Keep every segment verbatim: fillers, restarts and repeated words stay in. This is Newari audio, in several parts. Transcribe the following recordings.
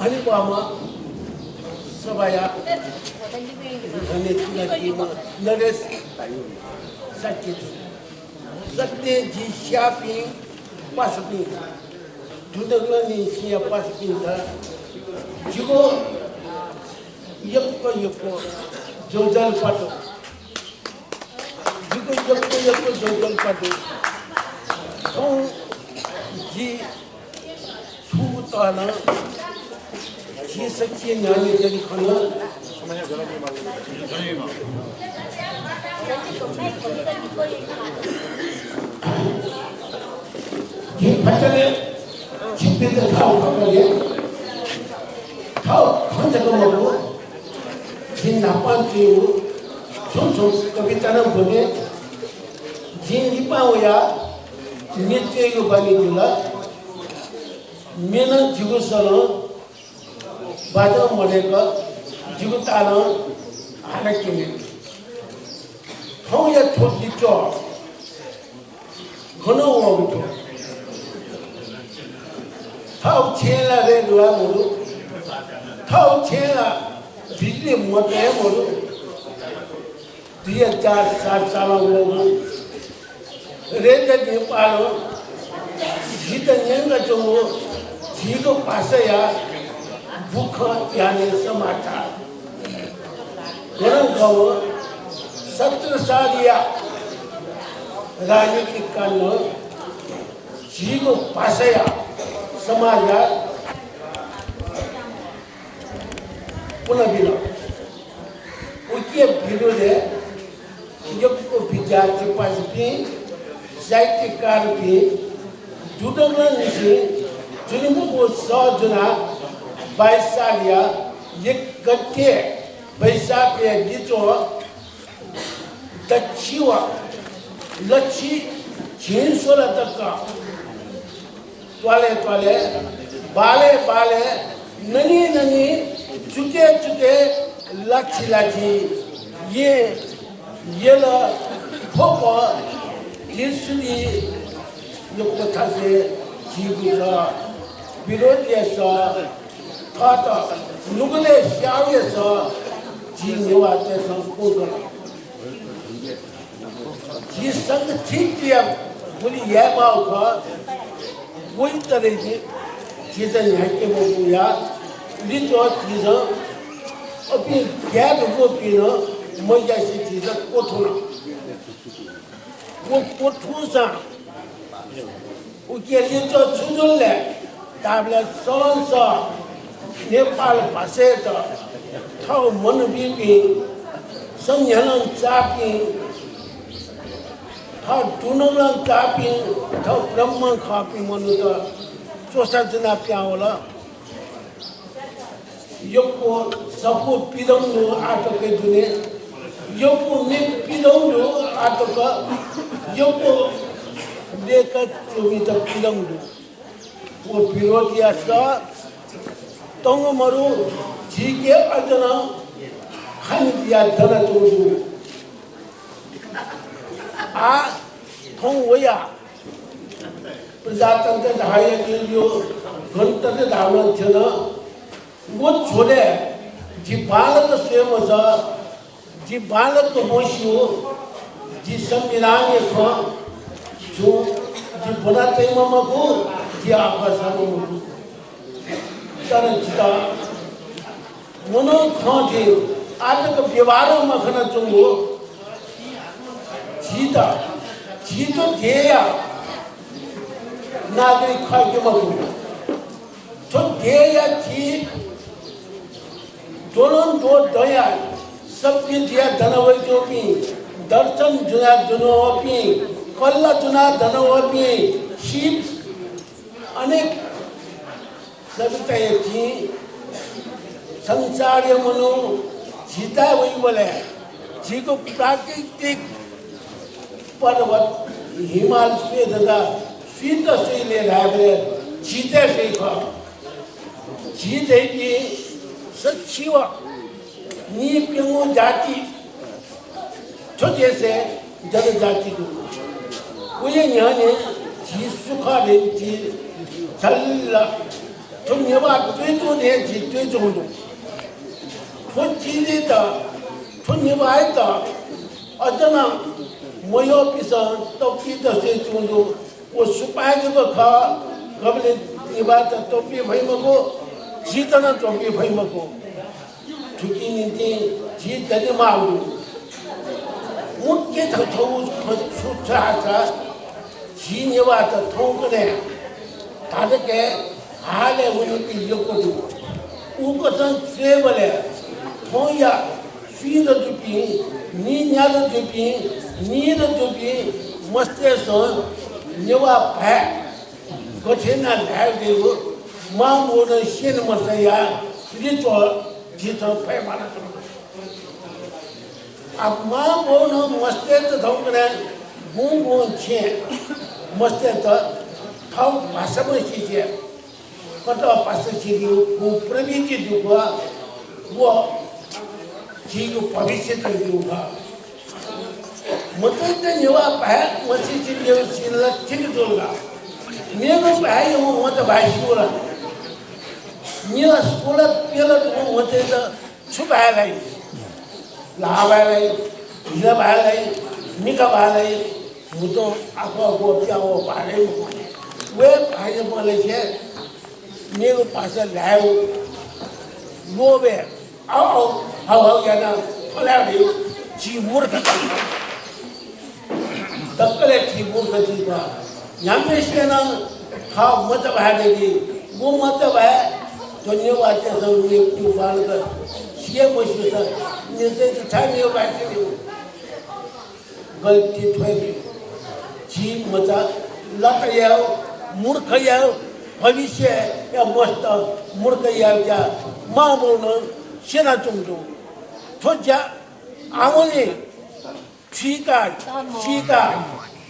हनेबहःम्ह सभाया न्ह्यःने चिनादीम्ह नरेश शाक्य जु। सकलें जि स्याःपिं पासापिं, दुनुगलंनिसेंया पासापिन्त जिगु यक्व यक्व ज्वजलपा दु। जिगु यक्व यक्व ज्वजलपा दु। थौं जि थुगु तलं झी सकसिया न्ह्यःने जलि खन। जिं फतले छिकपिन्त थःगु खँ कने। थःगु खँ जक मखु, जिं न्हापां च्वयागु छुं छुं कविता नं ब्वने। जिं लिपा वयाः म्ये च्वयेगु बानी जुल। म्ये नं जिगु सलं बाजं मदय्क जिगु तालं हालाक्यने। थौंया थ्व लिच्वः गनं वःगु दु? थःगु छेँय् ला रेडियो मदु, थःगु छेँय् ला बिजुली मोटर हे मदु। दुई हजार सात सालं वःगु रेडियो नेपालं झीत न्यंकाच्वंगु झीगु भाषाया बुखँ यानाः समाचार। गनं गनं सत्र सालया राजनीतिक कालनं झीगु भाषाया समाचार पुनः बिल। उकिया विरोधय् यक्व विद्यार्थी पासापिं, साहित्यकारपिं दुनुगलंनिसें जुलिमखु सह जुनाः बाइस सालया एक गते वैशाखया लिच्वः दच्छि व लच्छि झिंस्वला तक त्वालय् त्वालय्, बालय् बालय्, ननी ननी, चुकय् चुकय्, लाछि लाछि, येँ, यल, ख्वप, तिसुली, यक्व थासय् झीगु सः, विरोधया सः, थःत नुगलय् स्याःगुया सः, झी नेवाःतय्सं क्वंकल। झी संगठितया गुलि यायेमाःगु खः, वइ तरे झीत न्ह्याके मफुया लिच्वः झीसं अपिं ग्याये धुंकूपिं नं मग्यासे झीत क्वथुन। व क्वथुंसां उकिया लिच्वः छु जुल ले? ताबलय् सलंसः नेपाल भाषायात थः मन बीपिं, सन्ध्यानं चाःपिं, थः दुनुगलं चाःपिं, थः ब्रह्मं खःपिं मनूत च्वसा जुना पिहां वल। यक्व सफू पिदंगु आतक दुने, यक्व म्ये पिदंगु आतक, यक्व लेखा च्वमित पिदंगु। व विरोधया सः तंगु मरु झीके अझ नं खाने जुयाः दनाच्वंगु दु। आः थौं वयाः प्रजातन्त्र धाःगु न्यंलियो, गणतन्त्र धाःगु नं थ्यन। व झ्वलय् जि बांलाक स्वये मजः, जि बांलाक मस्यू, जि संविधानया खँ छुं जि ब्वना तइम्ह मखु, जि आखः साःम्ह मखु। तर जितः मनोखं थें आतक व्यवहारं मखनाच्वंगु झीत, झीत देय्‌या नागरिक खः कि मखु। थ्व देय्‌या झी द्वलंद्वः दँया सभ्य जुयाः दनावइच्वंपिं, दर्शन जुयाः दनावःपिं, कल्ला जुयाः दनावःपिं, सीप अनेक सभ्यताया चिं संसारया मनू झीथाय् वइबलय् झीगु प्राकृतिक पर्वत हिमाल स्वये धकाः सुइत स्वइ ले धायेबलय् झीथाय् स्वइ खः। झी धइपिं सच्छि व नीप्यंगू जाति थ्व देशय् जनजाति दु। उया न्ह्यःने झी सु खः धइपिं झी झल्ल थ्व नेवाः तुइतुं हे झी तुइतुं दु। थ्व चिजयात, थ्व नेवाःयात अझ नं मयःपिन्सं तःपिं दसय् तुं दु। व सुपाँय् जक खः, कबलय् नेवाःत तःपी फइ मखु, झीत नं तःपी फइ मखु। थुकिं निंतिं झी दनेमाःगु दु। मुख्य थ्व, थ्व छु धाःसा झी नेवाःत थौंकन्हय् धात्थें हालय् वनीपिं यक्व दु। उकथं च्वयेबलय् थौंया स्वीदँ दुपिं, नीन्यादँ दुपिं, नीदँ दुपिं मस्तय्सं नेवाः भाय् गथे यानाः ल्हायेगु मांबौनं स्यने मचाया रिच्वः झीसं फयेमाल। आ, मांबौनं मस्तय्त थौंकन्हय् गुं गुं छेँय् मस्तय्त थःगु भाषाम्ह सिसे, कतः भाषा सिइगु गुं प्रविधि दुगु व झीगु भविष्य तयादीगु खः। मचायात नेवाः भाय् मसिसें मेगु सिल ला ठीक जुल का। मेगु भाय् यंगु मचा भाय् स्यू ला। निला स्कूलय् प्यला दुगु मचायात छु भाय् ल्हाइ? ल्हाः भाय् ल्हाइ, हिला भाय् ल्हाइ, मिखा भाय् ल्हाइ, म्हुतुं आखः ग्वः प्याः वः भाय् ल्हाइ मखु। व भाय्‌या बलय् मेगु भाषा ल्हायेगु लोभय् हाउ हाउ, हाउ हाउ यानाः थ्व ल्हायेगु झी मूर्खता। दकलय् झी मूर्ख जुइ का। न्ह्याम्हसिनं थः मचा भाय् दय्‌की। व मचा भाय् धन्यवाद तेसं रुए पिउ बालक सिए मस्यूसा निते छाय् मेगु भाय् सिउ। गल्ती थ्व हे। झी मचा लत यायेगु, मूर्ख यायेगु, भविष्यया मस्त मूर्ख यायेगु ज्या मांबौनं स्यनाच्वंगु दु। थ्व ज्या आवंलि थुइका, सीका,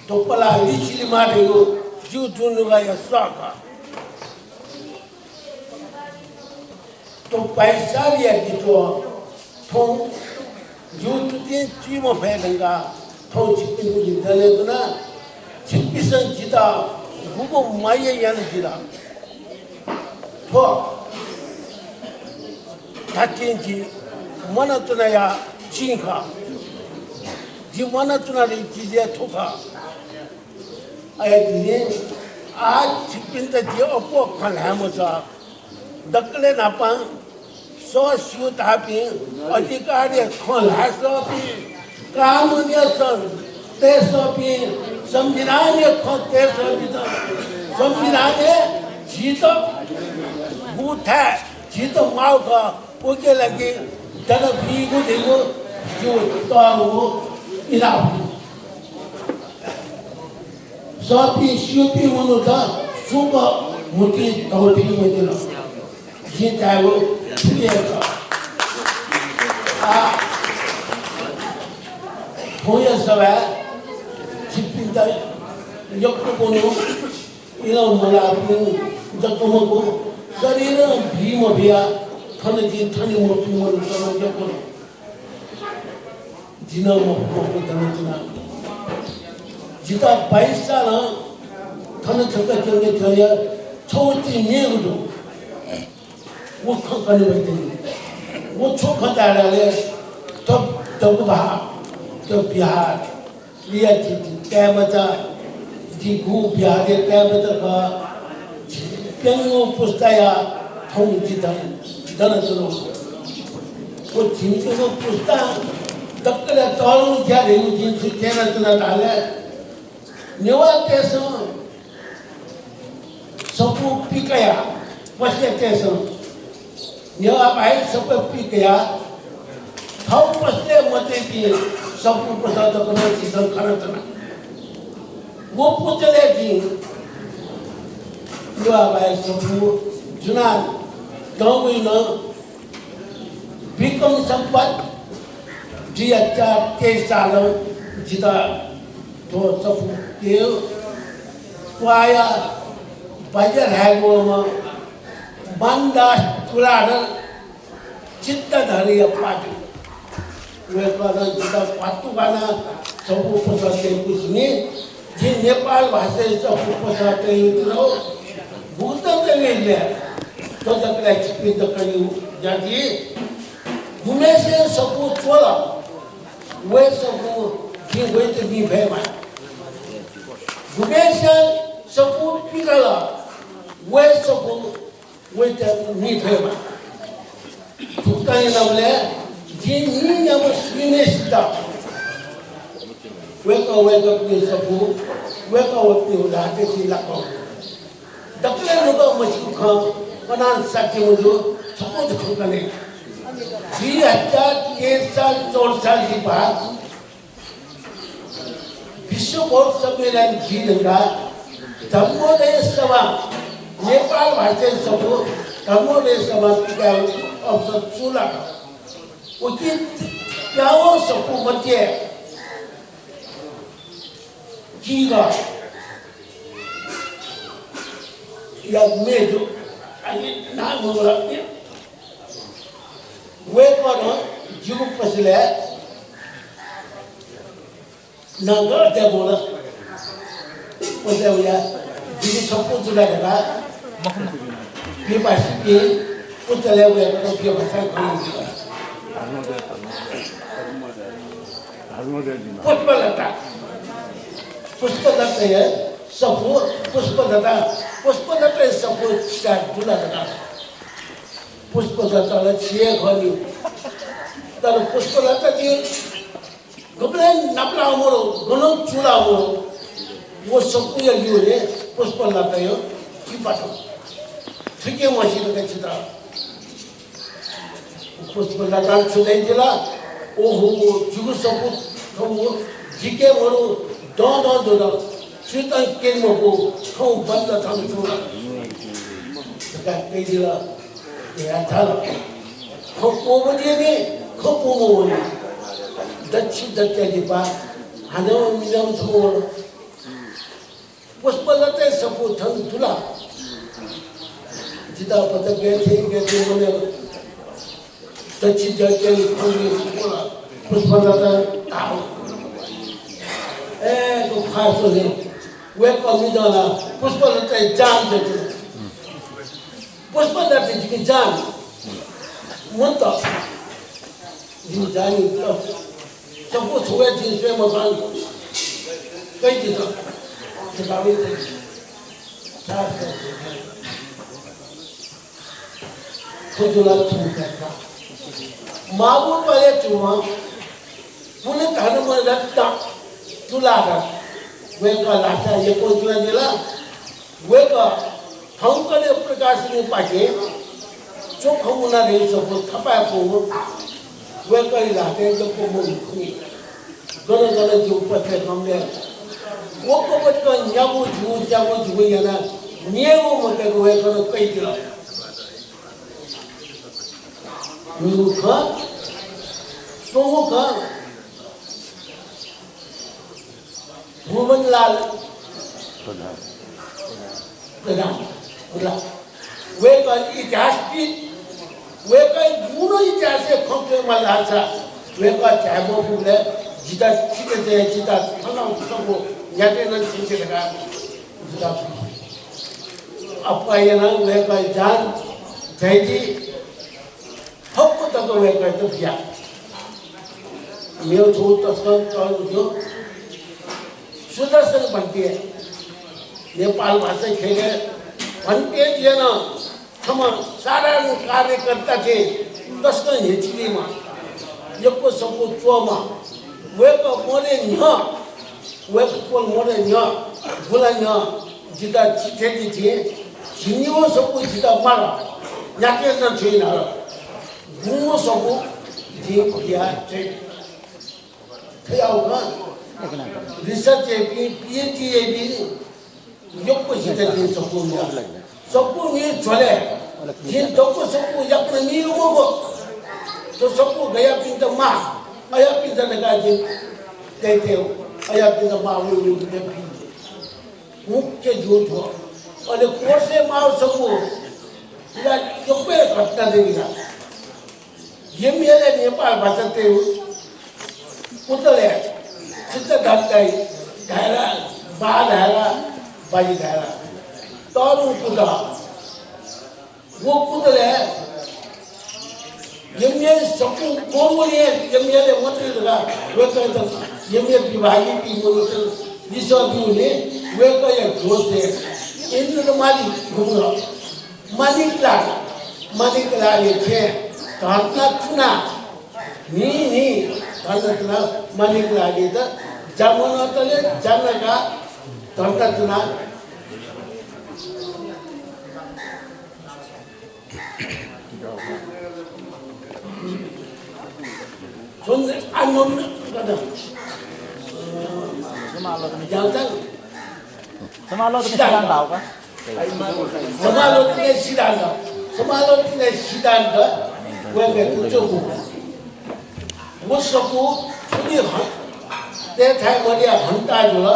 धुपालाः लिचिलिमाः धइगु जिगु दुनुगःया सः खः। थ्व भाइसाबया दिच्वः थौं जिगु तुतिं चुइम्ह फय् धुंकाः थौं छिकपिनिगु जिं दने धुन। छिकपिन्सं जितः गुगु माया यानादिल। थ्व धात्थें जि म्वानाच्वनाया चिं खः। जि म्वानाच्वनादीगु चिज हे थ्व खः। अय्‌जूगुलिं आः छिकपिन्त जिं अप्वः खँ ल्हाये मचाः। दकलय् न्हापां सः स्यू धाःपिं, अधिकारया खँ ल्हाये सःपिं, कानूनया खँ तये सःपिं, संविधानया खँ तये सःपिं, संविधानय् झीत गुगु थाय् झीत माःगु खः, उकिया लागि दनाबीगु धइगु जिगु तःधंगु इनाप। सःपिं स्यूपिं मनूत सुंक म्हुतुइ धौ फी मदिल। जिं धायेगु थुलि हे खः। आः थौंया सभाय् छिकपिन्त यक्व मनू इलं मलाःपिं जक मखु, शरीरं बी मबिया थन जिं थने मफुपिं मनूत नं यक्व दु। जि नं मफु मफु दनाच्वना। जितः बाइस सालं थन छकः च्वंके च्वंया छगू चिज मेगु दु। व खँ कने वइतिनि। व छु खँ धाये धाःसा थ्व दक्व भाः, थ्व बिहार, लिया जि, जि ताय्‌मचा, जि गुगु बिहारया ताय्‌मचा खः। प्यंगू पुस्ताया थौं जि दन, दनाच्वनागु। व झिंप्यंगू पुस्तां दकलय् तःधंगु ज्या धइगु जिं छु यानाच्वना धाःसा नेवाःतय्‌सं सफू पिकयाः पसलय्‌तय्‌सं नेवाः भाय् सफू पिकयाः थःगु पसलय् मतय्‌पिं सफू पसः जक नं झीसं खनाच्वना। व पुचलय् जिं नेवाः भाय् सफू ज्वनातःगुइ नं विक्रम सम्वत् दुई हजार तेइस सालं जितः थ्व सफू तयेगु। क्वाःया बाज्या धायेगु वःम्ह मानदास तुलाधर चित्तधरया पाटु। वय्‌कलं जितः पाटु कानाः सफू पसः तयेगु सिनि। जिं नेपाल भाषाय् सफू पसः तयागु दु। गुगु तक तयागु दु। दकलय् छिपिं दकलय् ज्याझ्वः। गुम्हेसिं सफू च्वल, वय् सफू जिं वइत नी फयेमा। गुम्हेसिं सफू पिकल, वय् सफू वइत नी फयेमा। थुकथं यानाबलय् जिं नीन्याम्ह स्वीम्हेसित वय्कः वय्कःपिनि सफू, वय्कः वय्कःपिनि ल्हातय् लाकाः दकलय् नुगः मछिकू खँ कनाः साध्य मजू। छकू जक खँ कने। दुई हजार तेइस साल, चौध साल लिपा विश्वभर सम्मेलन जुइ धकाः धर्मोदय सभा, नेपाल भाषाय् सफू धर्मोदय सभा पिकायेगु अवसर चूलात। उकिं प्यावं सफू मध्ये किगः या मेजु अनि नामूला वय्कलं जिगु पसलय् नागः ज्याबोला पसलय् वया जिगु सफू जुला धकाः पिपासिपिं पुचलय् वय्कलं पिपासा खनी। पुष्पलता, पुष्पलताया सफू, पुष्पलता, पुष्पलताया सफू छिता जुला धकाः। पुष्पलता ला छिया खः नि। तर पुष्पलता चाहिँ गबलें नापलाः मरु, गनं चूलाः मरु। व सफूया ल्यूने पुष्पलताया चिपाटो। थुके मसित का छिता। पुष्पलतां छु धयादिल? ओहो, जिगु सफू थौं जिके मरु, दँ दँ जुल। सुयातं क्यने मखु, थौं बन्द थन च्वँ धकाः कयादिल। धयाः धाल। खँ क्वःबलय् नि, खँ क्वःम्ह वनी। दच्छि दच्छि लिपा हानं मिजं छम्ह वल। पुष्पलताया सफू थन जुला। जितः पचा गथे गथे वने। दच्छि दच्छि फुले फुल पुष्पलता ताव। ए, तो खास हो। वय्कः मिजं ला पुष्पलताया जान दत। पुष्पलता जिमि जान। मन्त। जिमि जान। सफू छुं हे जिं स्वये मखन। कयादिसँ। थ्व जुल थुगु कथा। माःबौ त्वालय् च्वंम्ह पुनः धर्मरत्न तुलाधर। वय्कः ल्हासा यक्व जुयादिल। वय्कः थौंकन्हय् प्रकाशनपाखें च्वखंगु नं धइगु सफू थपाय् पूगु। वय्कःया ल्हातय् यक्व मनू खनी। गन गन जूगु पथय् गमय् वक्वपतिकं न्यागू जूगु, न्यागू जूगु यानाः न्ययेगु मकय्क वय्कलं कयादिल। न्हूगु खँ, स्वंगू खँ, भुवनलाल प्रधान। प्रधान। वय्कः इतिहासविद्, वय्कः गुगु इतिहासय् खँ च्वयेमाल धाःसा वय्कः झाये मफुबलय् जितः चिते जय, जितः थनं सफू न्ह्याथे नं छिंके धकाः जितः अप्वः यानाः वय्कःया जान झायादी। फक्व तक वय्कःयात बिया। मेगु छगू तसकं तःधंगु दु। सुदर्शन भन्ते, नेपाल भाषा ख्यलय् भन्ते जुयाः नं छम्ह साधारण कार्यकर्ता थें तसकं न्ह्यचिलीम्ह, यक्व सफू च्वःम्ह, वय्कः मदये न्ह्यः वय्कः मदये न्ह्यः गुला न्ह्यः जितः चिट्ठी थें झिंनिगू सफू जितः माल, न्ह्याथे नं छ्वयाहल। गुंगू सफू जिं बिया छ्वये। थ्व याःगु खँ research याइपिं, PhD याइपिं यक्व सित जिं सफू म्ये। सफू म्ये झ्वलय् जिं दक्व सफू याकनं म्ये मखु। थ्व सफू गयापिन्त माः, अयापिन्त धकाः जिं तयेत्यंगु, अयापिन्त माः वइ वइ धकाः पिं। मुख्य जू थ्व। अले कोर्सय् माःगु सफू, इला यक्व हे घटना दु इला। यमय् नेपाल भाषा तयेगु पुचलय् सिद्धार्थ दाइ धायेला, बा धायेला, बाजी धायेला। तःधंगु पुचः व कुतलय् यमिया सकु कोरुले यमियाले मते धकाः वय्‌कःयात यमिया विभागीपिं मनूत लिसः ब्यूनि। वय्‌कःया दोष हे इन्द्रमाली घुम्ह मानिकलाल, मानिकलालया छेँय् धर्ना चुना। न्हि न्हि धर्ना चुना। मानिकलालयात जामनतले जानाका धर्ना चुना। सुन आनन्द कदम। समालोचना। जाऊ, जाऊ। समालोचना सिद्धान्त। सिद्धान्त हो का? समालोचना सिद्धान्त। समालोचना सिद्धान्त वय्‌कःया कुचो। व सकु थुलि हं-, तय्‌थाय् मदया हन्ता जुल।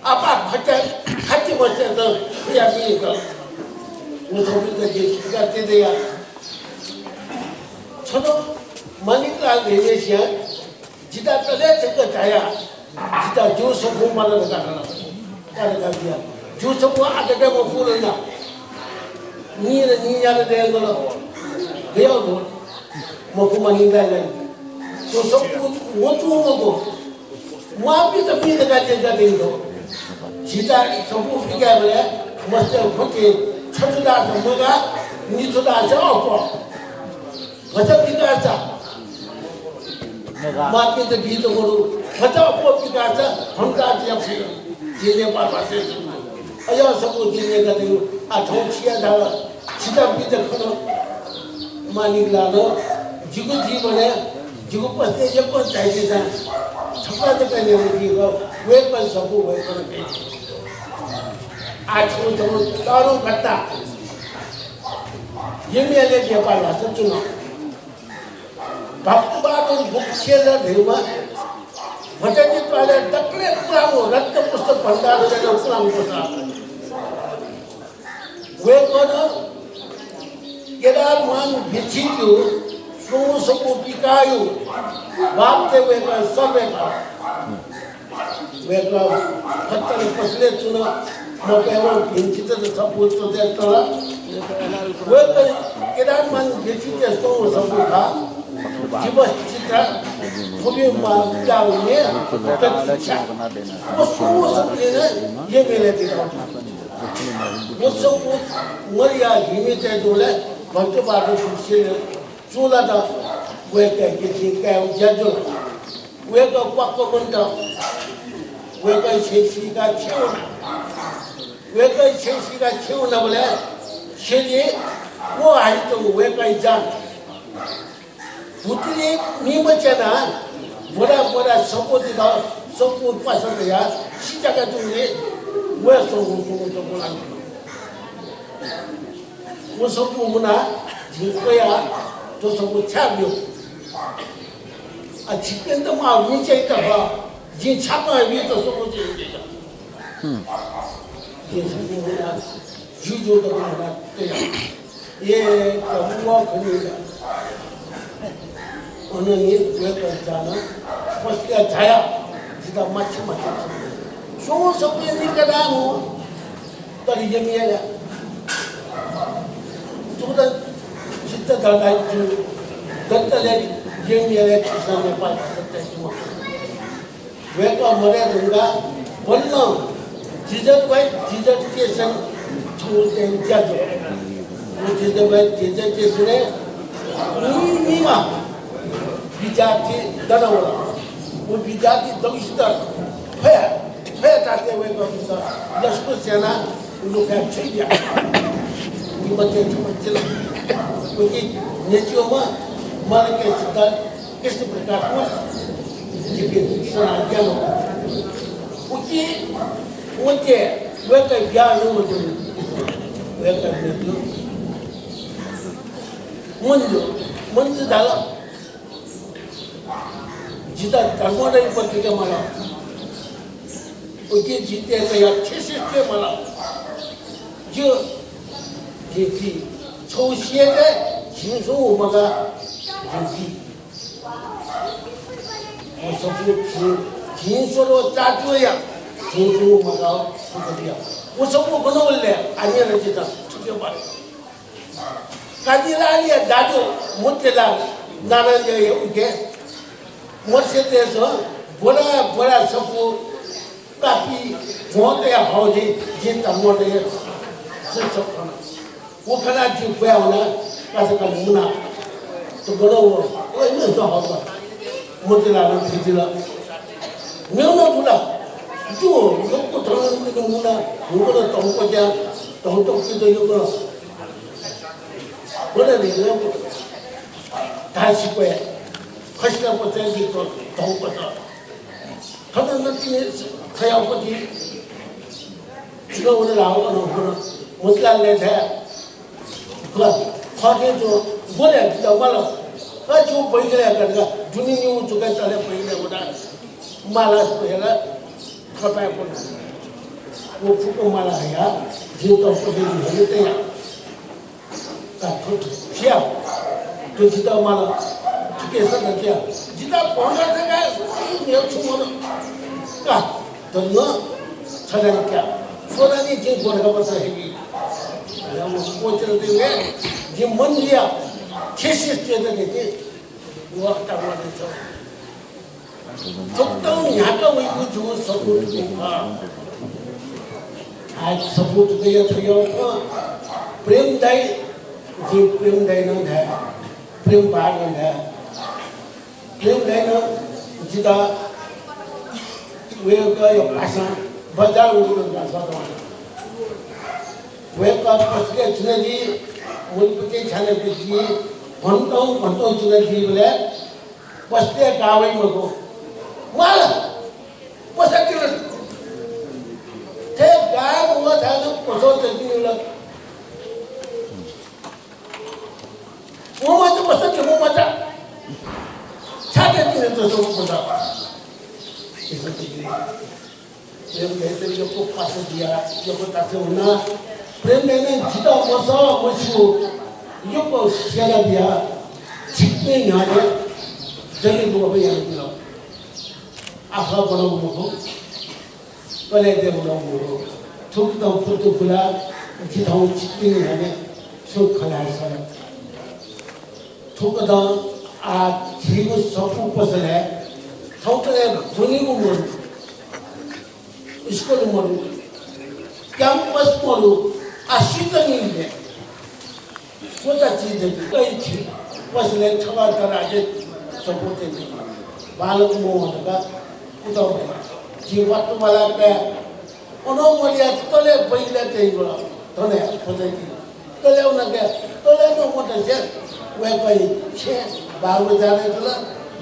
आपा खच्या, खच्चि मच्यात खुया मित। व सकु त जे सिका ते दया। छन्हु मानिकलाल धइम्हस्यां जितः तले छकः झाया, जितः जिगु सकु माल धकाः धाल। का धकाः बिया। जिगु सकु आः तक मखुल ना। नि र नि यात दय्‌कल। गय् धो। मखु मानिकलाल। थ्व सकु मचू मखु। माःपिन्त बी धकाः देका दइ धो। जितः सकु पिकायेबलय् मस्ते भुति छचु दास मगा, निचु दास अप्वः। भचा पिकाःसा माःपिन्त बीत मरु, भचा अप्वः पिकाःसा हन्ता जुयाः फु। झी नेपाल भाषाय् अय् सकु झी नेकातय् आः थौं छु याये धाल, छितः बीत खन। मानिकलालं जिगु जीवनय् जिगु पसलय् यक्व झाइकेसां छकः जक न्यने दीगु वय्‌कः सकु वय्‌कलं कयादी। आः छगू छगू तःधंगु घटना। यमियाले नेपाल भाषा च्वन। भक्तबहादुर बुकसेलर धइम्ह भट्टाचार्य त्वालय् दकलय् पुलांगु रत्न पुस्तक भण्डार यानाः पुलांगु पसा। वय्‌कलं केदारमान भिक्षुया स्वंगू सकु पिकाःया बाबतय् वय्‌कलं सर्वे धाल। वय्‌कः फत्तले पसलय् च्वन। मप्यावं भिंचित्र छपु च्वतय् तल। वय्‌कः केदारमान भिक्षुया स्वंगू सकु खः। दिवस चित्र थुलि मा पिलाउने प्रतीक्षा। व स्वंगू सकुले नं यमियाले दिल। व सकु मदया ल्हिमितय् दुबलय् भट्टबहादुर बुकसेलर चूलात। वय्‌कःयाके जिं कायेगु ज्या जुल। वय्‌कः प्वाक्क मन्त। वय्‌कःया छेँय् सीकाः छेँ वना। वय्‌कःया छेँय् सीकाः छेँ वनाबलय् सेलिं क्वहाइतंगु वय्‌कःया जान। भुतुलिं मि मच्यानाः ब्वदा ब्वदा सकु दिल, सकु पासा तयाः सिचाका जूगुलिं वया स्वंगू सकु सकु लांकल। व सकु मुनाः जिं कयाः थ्व सकु छाय् ब्यू? आ, छिकपिन्त माः मिचाइत खः, जिं छाय् ब्यू थ्व सकु जिं मिचाइत। हम्म। जिं सकु मुनाः जुजुतक मुनाः तया। ए, प्रभु, व खनी। अनंलि वय्‌कः जानाः पसलय् झायाः जितः माछ्या माछ्या स्वंगू सकु निकाः दाःम्ह। तर यमियाले तुगुत चित्त धकाः जू। दत्तले यमियाले खिसा नेपाल भाषा तय्‌के मखु। वय्‌कः मदये धुंकाः बल्लं dissertation, dissertation छगू तयेगु ज्या जुल। व dissertation, dissertation-य् निम्ह निम्ह विद्यार्थी दना वल। व विद्यार्थी दक्वसित फया फया तातय् वय्‌कःपिन्त लसकुस यानाः उलि फया छ्वइ बिया। उलि मध्ये छम्ह चिल। उकी न्ह्यचिम्ह मल्ल केशरी दत्त, कृष्ण प्रकाश मल्ल, जिपिं सना ग्यानाः। उकी मध्ये वय्‌कः बिया नं मजू। वय्‌कः मजू। मन्जु, मन्जु धाल। जितः धर्मोदय पत्रिका माल। उकी जि तय्‌केया thesis-य् माल। ज्यू, जिं दी। छगू सियातय् झिंस्वंगू मगाः, जिं दी। व सकु झिं, झिंस्वदँ चाचुया झिंस्वंगू मगाः, सकु बिया। व सकु गन वल ले, आः न्यँ ला जितः, थुके बात। काजीलालया दाजु मोतीलाल नारायणजया उखे मत्स्यतय्‌सं बोरा बोरा सफू कापी भ्वं तया हःगु जिं धर्मतय् सफू खना। व खनाः जिं ब्वाँय् वना, काचाकां मुना। त गन व, व इमिसं हःगु मोतीलालं थुइदिल। मेगु नं दु ला? दु, यक्व थन मुना, हुंकन धौंकन्हय्, धौंकन्हय् यक्व गन रे, धाःसिक्वय् खसिला पचय् जितः धौंकन्हय्। थन नतिने थयापति जिगः वन धाःगु अन हुन मोतीलालय् धाये। ग-, खः थें च्वं, ग्वले जितः माल। अ, छु बैगलय् का, दुने निगू चुकय् तले बैगलय् वना। माला हेला थपाय् पन। व फुक्क माला हया, जिं तःपति जिं हले तया। का थ्व, थ्व, थ्व जितः माल, थुके सत क्या। जितः भंगा जगह, मेगु छु मदु। का, धन्न, छलन क्या। सोनानी जिं गोरखा बस हेगी। या, व कोचल ते वे, जिं मन लिया, thesis ते दे के, व का मदे छ। थुकथं न्ह्याका वइगु जूगु सफू थुकी खः। आः सफू थुकया थ्व खः। प्रेम दाइ, जिं प्रेम दाइ नं धाये, प्रेम बा नं धाये। प्रेम दाइनं जितः वय्‌कःया भाषां बजार उगु भाषा दु। वय्‌कः पसलय् च्वनादी, मनपति छानपति घन्टौं घन्टौं च्वनादीबलय् पसलय् गाः वइ मखु। माल, पसः तिल। थें गाः मवः धाःसा पसः तय्‌तिनि ला। मवःसा पसः तिल, मवःसा। छाय् तय्‌तिनि ला पसः। प्रेम दाइनं यक्व पासा बिया, यक्व तासे हुना। प्रेम दाइनं जितः मसः मस्यू यक्व स्यना बिया। छिकपिं न्ह्यःने जलि दुगु यानाबिल। आखः ब्वनागु मखु, कलय् दयेगु नं मखु। थुकथं फुत्तु बुला, जि थौं छिकपिं न्ह्यःने छुं खँ ल्हाये सल। थुकथं आः झीगु सफू पसलय् थौंकन्हय् ब्वनीगु मदु, स्कूल मदु, campus मदु, आः सित निंतिं क्वचा चिज दय्‌कूगु झी पसलय् छगः दराजय् सफू तय्‌ति। बांलाक मवः धकाः कुतः भया। झी वात्तुवाला काय् अनं मदया तले बैगलय् तयेगु ला, थन हे खोजय्‌ति। तले वनाके, तले नं मदसे वय्‌कःया छेँ बाबुजानय् जुल,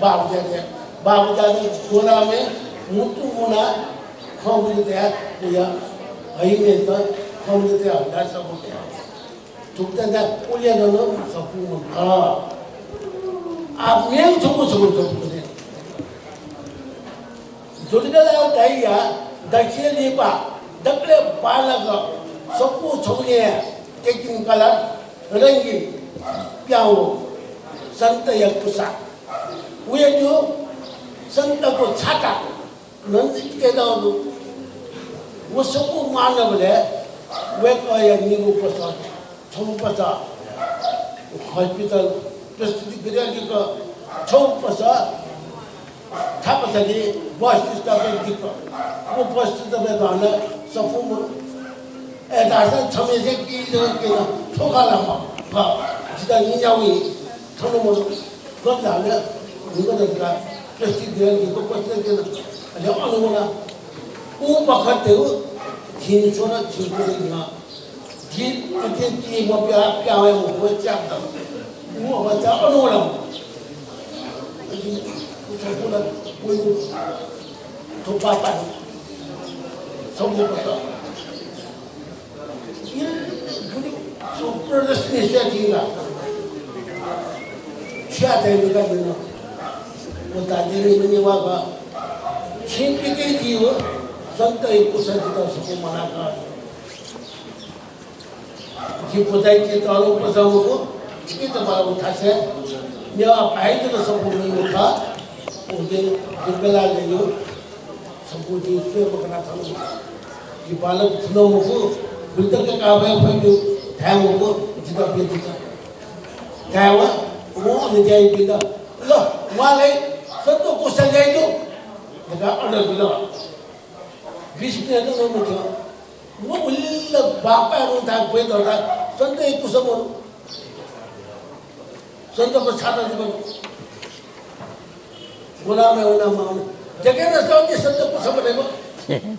बाबुजानय्, बाबुजानय् गोरामय् मुत्तु मुना खँ बुझे तया, उया हइमेत खँ बुझे तया हन्दा सफू तया। थुकथं उलिया नं सफू मखु। आः मेगु छुं सफू, सफू तया। दुर्गालाल दाइया दक्वसिया लिपा दकलय् बांलाक सफू छगू नं technicolor रंगिन पिहां वःगु सन्तया कुसा। वया दु सन्तको छाता, नन्दित केदार दु। व सफू मानबलय् वय्‌कःया निगू पसः छगू पसः hospital प्रस्तुति गज्याःगु दिक्क, छगू पसः थापाथाय् बस स्टपय् दिक्क। व बस स्टपय् दुहां सफू मदु। अय् धाःसा छम्हेसिनं कि जक कि न, थ्व खः ला मखु, जितः निन्या वइ, थन मदु। गथे धाःसा न्हिगः दत का, प्रस्तुति गज्याःगु दिक्क, प्रस्तुति गज्याःगु दिक्क, अले अन वना। उ बखतय् झिंस्वदँ झिंप्यदँ न्ह्यः झी अतिथि मप्या, पिहां वये मफु, च्याप दत। उ अवस्था अन वल। अले उ सम्पूर्ण वइगु थ्व पापा सम्भव दत। इन गुलि प्रदर्शनी से दिला। छ्या तय्‌गु का बिन। व दाजुले मने वा बा। छिं पिके दियो, सन्तया कुसा जितः सफू मनाका। जि पुजाहारी तःधंगु पसः मखु, छिकपिन्त बांलाःगु थासय् मेवा भाय् जक सफू मदुगु खः। उकिं दुर्गालालया सफू जिं स्वये मखना थन। जि बांलाक थुन मखु, गुलि तक काः वये फइगु धाये मखु, जितः प्यदँ का। धायेवं वं अन ज्याइपिन्त, ल, वांलाइ, सन्त कुसा ज्याइ दु धकाः अर्डर बिल। बिस्युं नं मथ्यं। व उल्ल बापाय् वं धाये, ब्वये धुंकाः सन्तया कुसा मदु। सन्तको छाता जक दु। गोदामय् वनाः मां वन। देखे न सन्त कुसा मदय्क।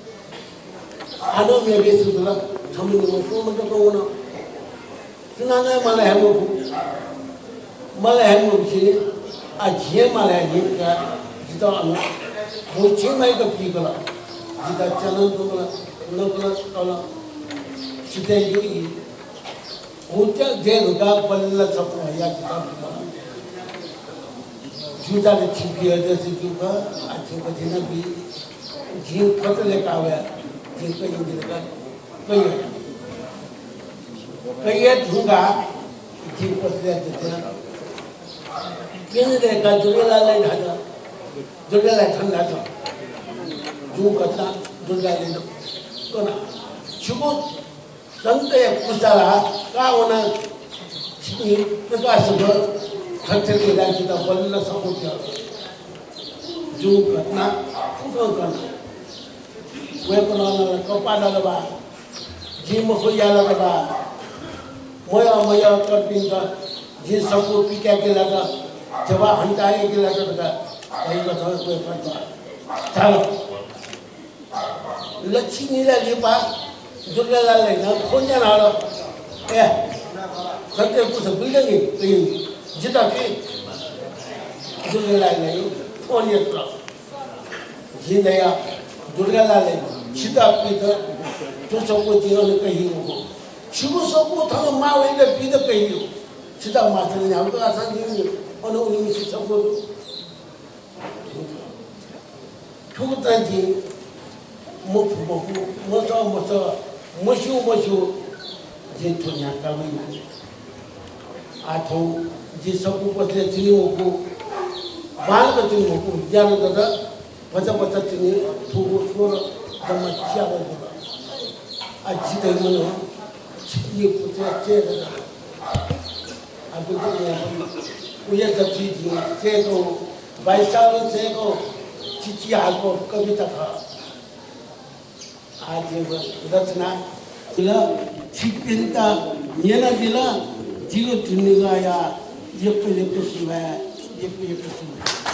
हानं मेगु सुथय् छम्ह निम्ह सुम्ह जक वन। सुनानं माला हे मखु। माला हे मखुसे, आ, झी हे माला हे नि धकाः जितः अन भौ छेँ माइक पिकल। जितः च्यानं दुकल, नकल, तल। सिधय् यु ई। भौ च्या दे धुंकाः बल्ल छपु हया जितः बिकल। ज्यूचाले छिं बियादीसे ज्यू खः, आ, छिं कथं नं बी। जिं पचलय् का वया, जिं कयादी धकाः कया। कया धुंकाः जिं पचलय् दुथ्याः। पिने दय्काः दुर्गालालयात धाल। दुर्गालाल थन धाल। जिं कथं दुर्गालाल कना। छिगु सन्तया कुसा ला का वना। छिकपिं प्रकाशक खर्च केलाः जितः बल्ल सपु बिल। जिं घटना फुक्कं कना। वय्कलं नं कपाः लाल बा, जिं मखु यानागु बा, मयः मयः कर्पिन्त जिं सपु पिकाय्के लात, ध्यबा हन्ताय्के लात धकाः धइगु थें वय्कलं धाल। लच्छि निला लिपा दुर्गालालयात फोन यानाहल। ए, सन्त कुसा गुलि दनि, जितः कि। दुर्गालालयात फोन यात। जिं धया, दुर्गालाल, छितः पित थ्व सपु जिं अन कहि मखु। छिगु सपु थन मां वयात पित कहि। छितः मास्टर न्ह्यागु आसान जिं अन उलिमछि सपु दु। थुकथं जिं मफु मफु, मसः मसः, मस्यू मस्यू, जिं थ्व न्ह्याकाः वयागु। आः थौं जि सपु पचलय् च्वनी मखु, बांलाक च्वनी मखु, ज्यारः दत, भचा भचा च्वनी, थुगु स्वरं जम्मा ज्यारः जुल। आः जि धइम्ह नं छिकपिनि पुचः चय् दत। आः गुलि दनि, उया दथुइ जिं चय्कू, बाइसालं चय्कू, चिचिहाकू कविता खः। आः जिगु रचना जिं छिकपिन्त न्यनादिल, जिगु ध्वनिगःया यक्व यक्व सुभाय्, यक्व यक्व सुभाय्।